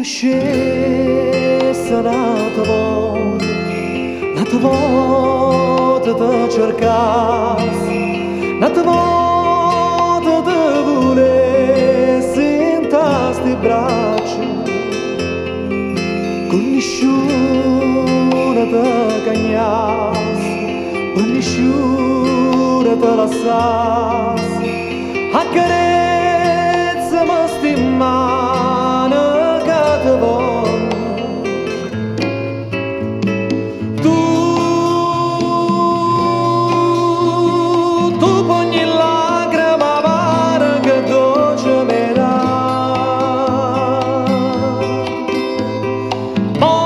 Nascesse n'ata vota, n'ata vota te cercasse, n'ata vota te vulesse 'int'a 'sti braccia, cu nisciuno te cagnasse, pe nisciuno te lassasse. Accarezzame 'sti mmane ca te vonno. Tu, tu p'ogni lacrema amara che doce me dà. Mo,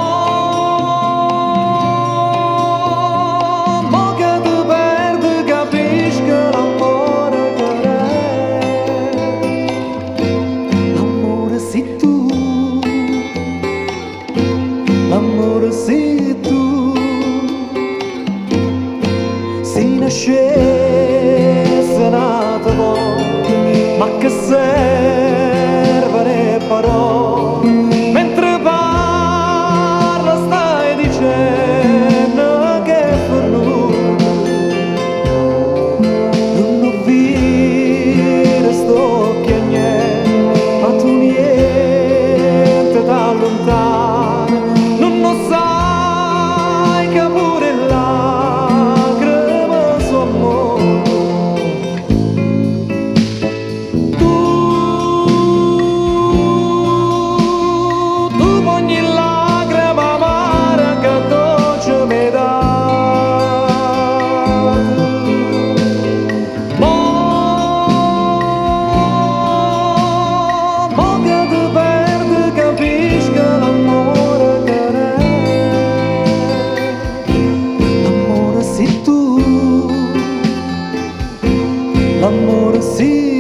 mo che te perdo capisco l'ammore che d'è. L'ammore si tu, l'ammore si tu. Si nascesse n'ata vota, ma che servono 'e parole? Mentre parlo stai dicenno che è fernuto. Nun 'o vire, sto chiagnenno, ma tu niente t'allontana. Nun 'o sai che pure 'e lacrime so' ammore. Tu, tu p'ogni lacrima amara che doce me dà. Mo, mo che te perdo capisco l'ammore che d'è. L'ammore si tu, l'ammore si.